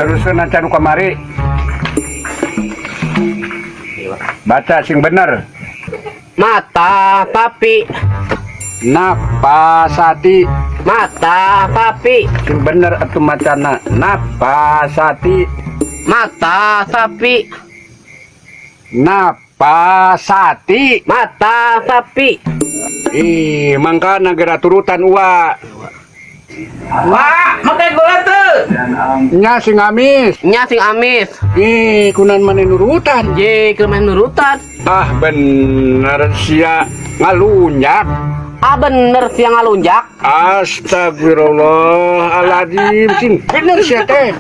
Teruskeun acan nu kamari. Baca sing bener. Mata sapi. Napasati. Mata sapi. Sing bener atuh macana. Napasati. Mata sapi. Napasati. Mata sapi. Ih, mangkana geura turutan uwa. Wah, make gula tuh. Nya sing amis. Nya sing amis. Ih, kunaon maneh nurutan? Ye, kumaha nurutan? Ah, bener sia ngalunjak. Ah, bener sia ngalunjak. Astagfirullahaladzim, sing bener sia teh.